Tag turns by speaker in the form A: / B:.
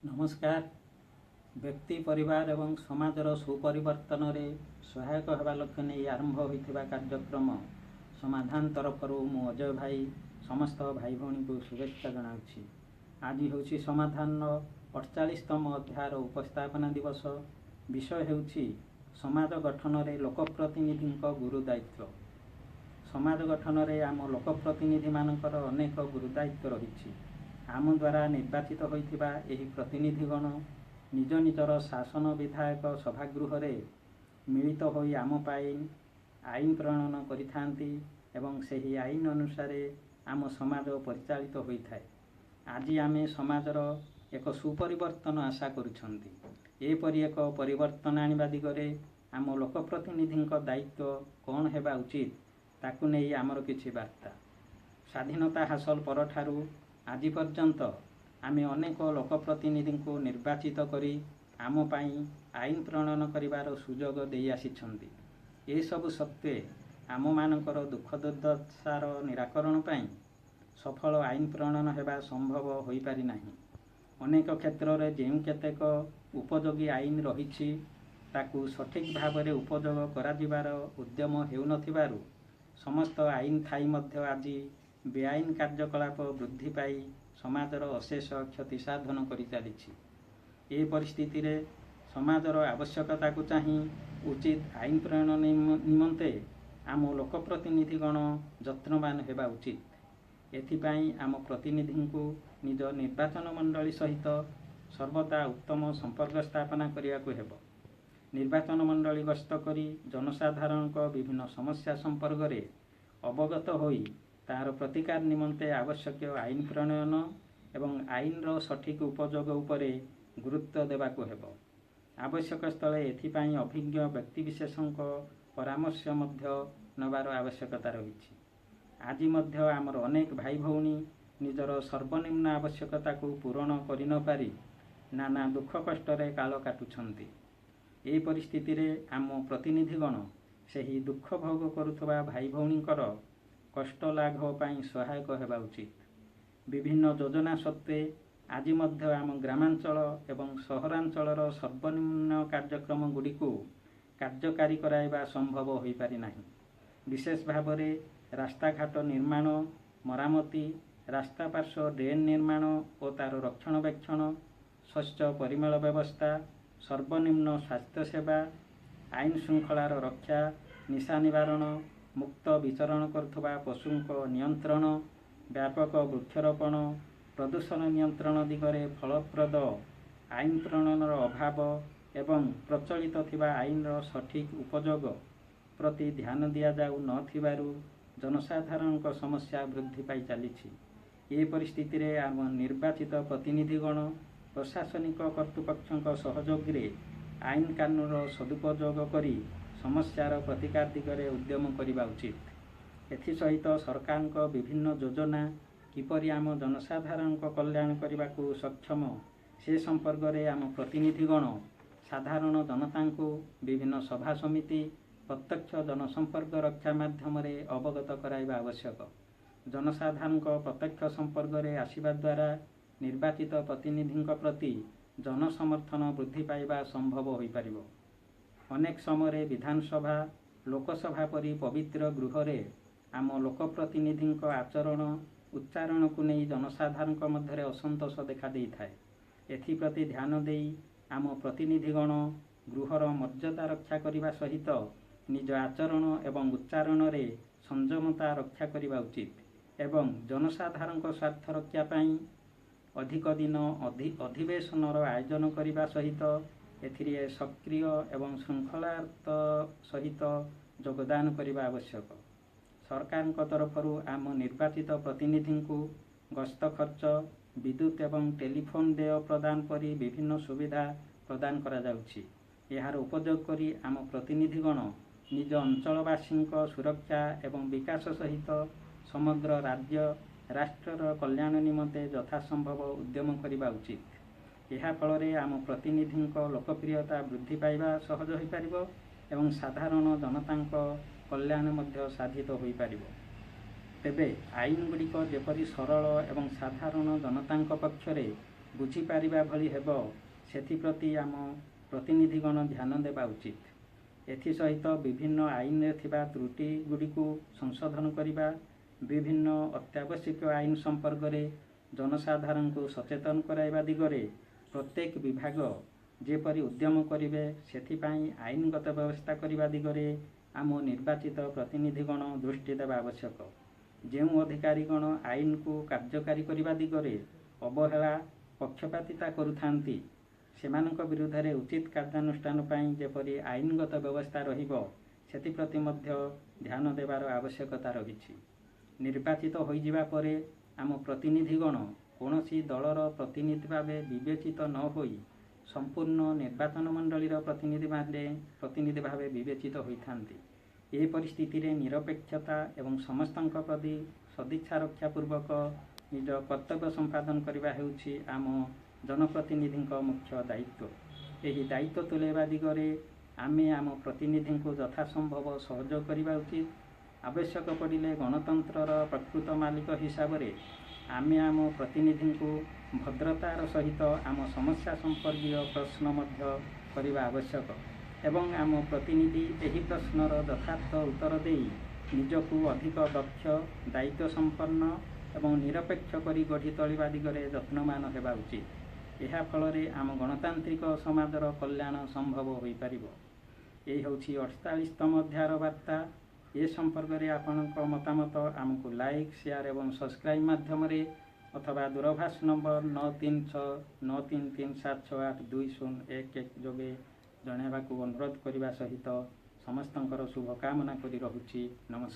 A: ନମସ୍କାର। ବ୍ୟକ୍ତି, ପରିବାର ଏବଂ ସମାଜର ସୁପରିବର୍ତ୍ତନରେ ସହାୟକ ହେବା ଲକ୍ଷ୍ୟ ନେଇ ଆରମ୍ଭ ହୋଇଥିବା କାର୍ଯ୍ୟକ୍ରମ ସମାଧାନ ତରଫରୁ ମୁଁ ଅଜୟ ଭାଇ ସମସ୍ତ ଭାଇ ଭଉଣୀଙ୍କୁ ଶୁଭେଚ୍ଛା ଜଣାଉଛି। ଆଜି ହେଉଛି ସମାଧାନର 48ତମ ଅଧ୍ୟାୟର ଉପସ୍ଥାପନା ଦିବସ। ବିଷୟ ହେଉଛି ସମାଜ ଗଠନରେ ଲୋକପ୍ରତିନିଧିଙ୍କ ଗୁରୁ ଦାୟିତ୍ୱ। ସମାଜ ଗଠନରେ ଆମ ଲୋକପ୍ରତିନିଧିମାନଙ୍କର ଅନେକ ଗୁରୁ ଦାୟିତ୍ୱ ରହିଛି। ଆମ ଦ୍ୱାରା ନିର୍ବାଚିତ ହୋଇଥିବା ଏହି ପ୍ରତିନିଧିଗଣ ନିଜ ନିଜର ଶାସନ ବିଧାୟକ ସଭାଗୃହରେ ମିଳିତ ହୋଇ ଆମ ପାଇଁ ଆଇନ ପ୍ରଣୟନ କରିଥାନ୍ତି ଏବଂ ସେହି ଆଇନ ଅନୁସାରେ ଆମ ସମାଜ ପରିଚାଳିତ ହୋଇଥାଏ। ଆଜି ଆମେ ସମାଜର ଏକ ସୁପରିବର୍ତ୍ତନ ଆଶା କରୁଛନ୍ତି। ଏପରି ଏକ ପରିବର୍ତ୍ତନ ଆଣିବା ଦିଗରେ ଆମ ଲୋକପ୍ରତିନିଧିଙ୍କ ଦାୟିତ୍ୱ କ'ଣ ହେବା ଉଚିତ, ତାକୁ ନେଇ ଆମର କିଛି ବାର୍ତ୍ତା। ସ୍ୱାଧୀନତା ହାସଲ ପରଠାରୁ ଆଜି ପର୍ଯ୍ୟନ୍ତ ଆମେ ଅନେକ ଲୋକପ୍ରତିନିଧିଙ୍କୁ ନିର୍ବାଚିତ କରି ଆମ ପାଇଁ ଆଇନ ପ୍ରଣୟନ କରିବାର ସୁଯୋଗ ଦେଇ ଆସିଛନ୍ତି। ଏସବୁ ସତ୍ତ୍ୱେ ଆମମାନଙ୍କର ଦୁଃଖ ଦୁର୍ଦ୍ଦଶାର ନିରାକରଣ ପାଇଁ ସଫଳ ଆଇନ ପ୍ରଣୟନ ହେବା ସମ୍ଭବ ହୋଇପାରିନାହିଁ। ଅନେକ କ୍ଷେତ୍ରରେ ଯେଉଁ କେତେକ ଉପଯୋଗୀ ଆଇନ ରହିଛି, ତାକୁ ସଠିକ୍ ଭାବରେ ଉପଯୋଗ କରାଯିବାର ଉଦ୍ୟମ ହେଉନଥିବାରୁ ସମସ୍ତ ଆଇନ ଥାଇ ମଧ୍ୟ ଆଜି ବେଆଇନ କାର୍ଯ୍ୟକଳାପ ବୃଦ୍ଧି ପାଇ ସମାଜର ଅଶେଷ କ୍ଷତି ସାଧନ କରିଚାଲିଛି। ଏ ପରିସ୍ଥିତିରେ ସମାଜର ଆବଶ୍ୟକତାକୁ ଚାହିଁ ଉଚିତ ଆଇନ ପ୍ରଣୟନ ନିମନ୍ତେ ଆମ ଲୋକପ୍ରତିନିଧିଗଣ ଯତ୍ନବାନ ହେବା ଉଚିତ। ଏଥିପାଇଁ ଆମ ପ୍ରତିନିଧିଙ୍କୁ ନିଜ ନିର୍ବାଚନ ମଣ୍ଡଳୀ ସହିତ ସର୍ବଦା ଉତ୍ତମ ସମ୍ପର୍କ ସ୍ଥାପନା କରିବାକୁ ହେବ। ନିର୍ବାଚନ ମଣ୍ଡଳୀ ଗସ୍ତ କରି ଜନସାଧାରଣଙ୍କ ବିଭିନ୍ନ ସମସ୍ୟା ସମ୍ପର୍କରେ ଅବଗତ ହୋଇ ତାହାର ପ୍ରତିକାର ନିମନ୍ତେ ଆବଶ୍ୟକୀୟ ଆଇନ ପ୍ରଣୟନ ଏବଂ ଆଇନର ସଠିକ୍ ଉପଯୋଗ ଉପରେ ଗୁରୁତ୍ୱ ଦେବାକୁ ହେବ। ଆବଶ୍ୟକ ସ୍ଥଳେ ଏଥିପାଇଁ ଅଭିଜ୍ଞ ବ୍ୟକ୍ତିବିଶେଷଙ୍କ ପରାମର୍ଶ ମଧ୍ୟ ନେବାର ଆବଶ୍ୟକତା ରହିଛି। ଆଜି ମଧ୍ୟ ଆମର ଅନେକ ଭାଇ ଭଉଣୀ ନିଜର ସର୍ବନିମ୍ନ ଆବଶ୍ୟକତାକୁ ପୂରଣ କରିନପାରି ନାନା ଦୁଃଖ କଷ୍ଟରେ କାଳ କାଟୁଛନ୍ତି। ଏହି ପରିସ୍ଥିତିରେ ଆମ ପ୍ରତିନିଧିଗଣ ସେହି ଦୁଃଖ ଭୋଗ କରୁଥିବା ଭାଇ ଭଉଣୀଙ୍କର କଷ୍ଟ ଲାଘବ ପାଇଁ ସହାୟକ ହେବା ଉଚିତ। ବିଭିନ୍ନ ଯୋଜନା ସତ୍ତ୍ୱେ ଆଜି ମଧ୍ୟ ଆମ ଗ୍ରାମାଞ୍ଚଳ ଏବଂ ସହରାଞ୍ଚଳର ସର୍ବନିମ୍ନ କାର୍ଯ୍ୟକ୍ରମ ଗୁଡ଼ିକୁ କାର୍ଯ୍ୟକାରୀ କରାଇବା ସମ୍ଭବ ହୋଇପାରିନାହିଁ। ବିଶେଷ ଭାବରେ ରାସ୍ତାଘାଟ ନିର୍ମାଣ, ମରାମତି, ରାସ୍ତା ପାର୍ଶ୍ୱ ଡ୍ରେନ୍ ନିର୍ମାଣ ଓ ତା'ର ରକ୍ଷଣବେକ୍ଷଣ, ସ୍ୱଚ୍ଛ ପରିମଳ ବ୍ୟବସ୍ଥା, ସର୍ବନିମ୍ନ ସ୍ୱାସ୍ଥ୍ୟସେବା, ଆଇନ ଶୃଙ୍ଖଳାର ରକ୍ଷା, ନିଶା ନିବାରଣ, ମୁକ୍ତ ବିଚରଣ କରୁଥିବା ପଶୁଙ୍କ ନିୟନ୍ତ୍ରଣ, ବ୍ୟାପକ ବୃକ୍ଷରୋପଣ, ପ୍ରଦୂଷଣ ନିୟନ୍ତ୍ରଣ ଦିଗରେ ଫଳପ୍ରଦ ଆଇନ ପ୍ରଣୟନର ଅଭାବ ଏବଂ ପ୍ରଚଳିତ ଥିବା ଆଇନର ସଠିକ୍ ଉପଯୋଗ ପ୍ରତି ଧ୍ୟାନ ଦିଆଯାଉ ନଥିବାରୁ ଜନସାଧାରଣଙ୍କ ସମସ୍ୟା ବୃଦ୍ଧି ପାଇ ଚାଲିଛି। ଏ ପରିସ୍ଥିତିରେ ଆମ ନିର୍ବାଚିତ ପ୍ରତିନିଧିଗଣ ପ୍ରଶାସନିକ କର୍ତ୍ତୃପକ୍ଷଙ୍କ ସହଯୋଗରେ ଆଇନ କାନୁନର ସଦୁପଯୋଗ କରି ସମସ୍ୟାର ପ୍ରତିକାର ଦିଗରେ ଉଦ୍ୟମ କରିବା ଉଚିତ। ଏଥିସହିତ ସରକାରଙ୍କ ବିଭିନ୍ନ ଯୋଜନା କିପରି ଆମ ଜନସାଧାରଣଙ୍କ କଲ୍ୟାଣ କରିବାକୁ ସକ୍ଷମ, ସେ ସମ୍ପର୍କରେ ଆମ ପ୍ରତିନିଧିଗଣ ସାଧାରଣ ଜନତାଙ୍କୁ ବିଭିନ୍ନ ସଭା ସମିତି, ପ୍ରତ୍ୟକ୍ଷ ଜନସମ୍ପର୍କ ରକ୍ଷା ମାଧ୍ୟମରେ ଅବଗତ କରାଇବା ଆବଶ୍ୟକ। ଜନସାଧାରଣଙ୍କ ପ୍ରତ୍ୟକ୍ଷ ସମ୍ପର୍କରେ ଆସିବା ଦ୍ୱାରା ନିର୍ବାଚିତ ପ୍ରତିନିଧିଙ୍କ ପ୍ରତି ଜନସମର୍ଥନ ବୃଦ୍ଧି ପାଇବା ସମ୍ଭବ ହୋଇପାରିବ। ଅନେକ ସମୟରେ ବିଧାନସଭା, ଲୋକସଭା ପରି ପବିତ୍ର ଗୃହରେ ଆମ ଲୋକପ୍ରତିନିଧିଙ୍କ ଆଚରଣ, ଉଚ୍ଚାରଣକୁ ନେଇ ଜନସାଧାରଣଙ୍କ ମଧ୍ୟରେ ଅସନ୍ତୋଷ ଦେଖାଦେଇଥାଏ। ଏଥିପ୍ରତି ଧ୍ୟାନ ଦେଇ ଆମ ପ୍ରତିନିଧିଗଣ ଗୃହର ମର୍ଯ୍ୟାଦା ରକ୍ଷା କରିବା ସହିତ ନିଜ ଆଚରଣ ଏବଂ ଉଚ୍ଚାରଣରେ ସଂଯମତା ରକ୍ଷା କରିବା ଉଚିତ ଏବଂ ଜନସାଧାରଣଙ୍କ ସ୍ୱାର୍ଥ ରକ୍ଷା ପାଇଁ ଅଧିକ ଦିନ ଅଧିବେଶନର ଆୟୋଜନ କରିବା ସହିତ ଏଥିରେ ସକ୍ରିୟ ଏବଂ ଶୃଙ୍ଖଳାତ ସହିତ ଯୋଗଦାନ କରିବା ଆବଶ୍ୟକ। ସରକାରଙ୍କ ତରଫରୁ ଆମ ନିର୍ବାଚିତ ପ୍ରତିନିଧିଙ୍କୁ ଗସ୍ତ ଖର୍ଚ୍ଚ, ବିଦ୍ୟୁତ ଏବଂ ଟେଲିଫୋନ୍ ଦେୟ ପ୍ରଦାନ ପରି ବିଭିନ୍ନ ସୁବିଧା ପ୍ରଦାନ କରାଯାଉଛି। ଏହାର ଉପଯୋଗ କରି ଆମ ପ୍ରତିନିଧିଗଣ ନିଜ ଅଞ୍ଚଳବାସୀଙ୍କ ସୁରକ୍ଷା ଏବଂ ବିକାଶ ସହିତ ସମଗ୍ର ରାଜ୍ୟ, ରାଷ୍ଟ୍ରର କଲ୍ୟାଣ ନିମନ୍ତେ ଯଥାସମ୍ଭବ ଉଦ୍ୟମ କରିବା ଉଚିତ। ଏହା ଫଳରେ ଆମ ପ୍ରତିନିଧିଙ୍କ ଲୋକପ୍ରିୟତା ବୃଦ୍ଧି ପାଇବା ସହଜ ହୋଇପାରିବ ଏବଂ ସାଧାରଣ ଜନତାଙ୍କ କଲ୍ୟାଣ ମଧ୍ୟ ସାଧିତ ହୋଇପାରିବ। ତେବେ ଆଇନ ଗୁଡ଼ିକ ଯେପରି ସରଳ ଏବଂ ସାଧାରଣ ଜନତାଙ୍କ ପକ୍ଷରେ ବୁଝିପାରିବା ଭଳି ହେବ, ସେଥିପ୍ରତି ଆମ ପ୍ରତିନିଧିଗଣ ଧ୍ୟାନ ଦେବା ଉଚିତ। ଏଥିସହିତ ବିଭିନ୍ନ ଆଇନରେ ଥିବା ତ୍ରୁଟି ଗୁଡ଼ିକୁ ସଂଶୋଧନ କରିବା, ବିଭିନ୍ନ ଅତ୍ୟାବଶ୍ୟକୀୟ ଆଇନ ସମ୍ପର୍କରେ ଜନସାଧାରଣଙ୍କୁ ସଚେତନ କରାଇବା ଦିଗରେ ପ୍ରତ୍ୟେକ ବିଭାଗ ଯେପରି ଉଦ୍ୟମ କରିବେ, ସେଥିପାଇଁ ଆଇନଗତ ବ୍ୟବସ୍ଥା କରିବା ଦିଗରେ ଆମ ନିର୍ବାଚିତ ପ୍ରତିନିଧିଗଣ ଦୃଷ୍ଟି ଦେବା ଆବଶ୍ୟକ। ଯେଉଁ ଅଧିକାରୀଗଣ ଆଇନକୁ କାର୍ଯ୍ୟକାରୀ କରିବା ଦିଗରେ ଅବହେଳା, ପକ୍ଷପାତିତା କରୁଥାନ୍ତି, ସେମାନଙ୍କ ବିରୁଦ୍ଧରେ ଉଚିତ କାର୍ଯ୍ୟାନୁଷ୍ଠାନ ପାଇଁ ଯେପରି ଆଇନଗତ ବ୍ୟବସ୍ଥା ରହିବ, ସେଥିପ୍ରତି ମଧ୍ୟ ଧ୍ୟାନ ଦେବାର ଆବଶ୍ୟକତା ରହିଛି। ନିର୍ବାଚିତ ହୋଇଯିବା ପରେ ଆମ ପ୍ରତିନିଧିଗଣ କୌଣସି ଦଳର ପ୍ରତିନିଧି ଭାବେ ବିବେଚିତ ନ ହୋଇ ସମ୍ପୂର୍ଣ୍ଣ ନିର୍ବାଚନ ମଣ୍ଡଳୀର ପ୍ରତିନିଧି ଭାବେ ବିବେଚିତ ହୋଇଥାନ୍ତି। ଏ ପରିସ୍ଥିତିରେ ନିରପେକ୍ଷତା ଏବଂ ସମସ୍ତଙ୍କ ପ୍ରତି ସଦିଚ୍ଛା ରକ୍ଷା ପୂର୍ବକ ନିଜ କର୍ତ୍ତବ୍ୟ ସମ୍ପାଦନ କରିବା ହେଉଛି ଆମ ଜନପ୍ରତିନିଧିଙ୍କ ମୁଖ୍ୟ ଦାୟିତ୍ୱ। ଏହି ଦାୟିତ୍ୱ ତୁଲାଇବା ଦିଗରେ ଆମେ ଆମ ପ୍ରତିନିଧିଙ୍କୁ ଯଥାସମ୍ଭବ ସହଯୋଗ କରିବା ଉଚିତ। ଆବଶ୍ୟକ ପଡ଼ିଲେ ଗଣତନ୍ତ୍ରର ପ୍ରକୃତ ମାଲିକ ହିସାବରେ ଆମେ ଆମ ପ୍ରତିନିଧିଙ୍କୁ ଭଦ୍ରତାର ସହିତ ଆମ ସମସ୍ୟା ସମ୍ପର୍କୀୟ ପ୍ରଶ୍ନ ମଧ୍ୟ କରିବା ଆବଶ୍ୟକ ଏବଂ ଆମ ପ୍ରତିନିଧି ଏହି ପ୍ରଶ୍ନର ଯଥାର୍ଥ ଉତ୍ତର ଦେଇ ନିଜକୁ ଅଧିକ ଦକ୍ଷ, ଦାୟିତ୍ୱ ସମ୍ପନ୍ନ ଏବଂ ନିରପେକ୍ଷ କରି ଗଢ଼ି ତୋଳିବା ଦିଗରେ ଯତ୍ନବାନ ହେବା ଉଚିତ। ଏହା ଫଳରେ ଆମ ଗଣତାନ୍ତ୍ରିକ ସମାଜର କଲ୍ୟାଣ ସମ୍ଭବ ହୋଇପାରିବ। ଏହି ହେଉଛି 48ତମ ଅଧ୍ୟାୟର ବାର୍ତ୍ତା। ଏ ସମ୍ପର୍କରେ ଆପଣଙ୍କ ମତାମତ ଆମକୁ ଲାଇକ୍, ସେୟାର ଏବଂ ସବସ୍କ୍ରାଇବ୍ ମାଧ୍ୟମରେ ଅଥବା ଦୂରଭାଷ ନମ୍ବର 9369337682 011 ଯୋଗେ ଜଣାଇବାକୁ ଅନୁରୋଧ କରିବା ସହିତ ସମସ୍ତଙ୍କର ଶୁଭକାମନା କରି ରହୁଛି। ନମସ୍କାର।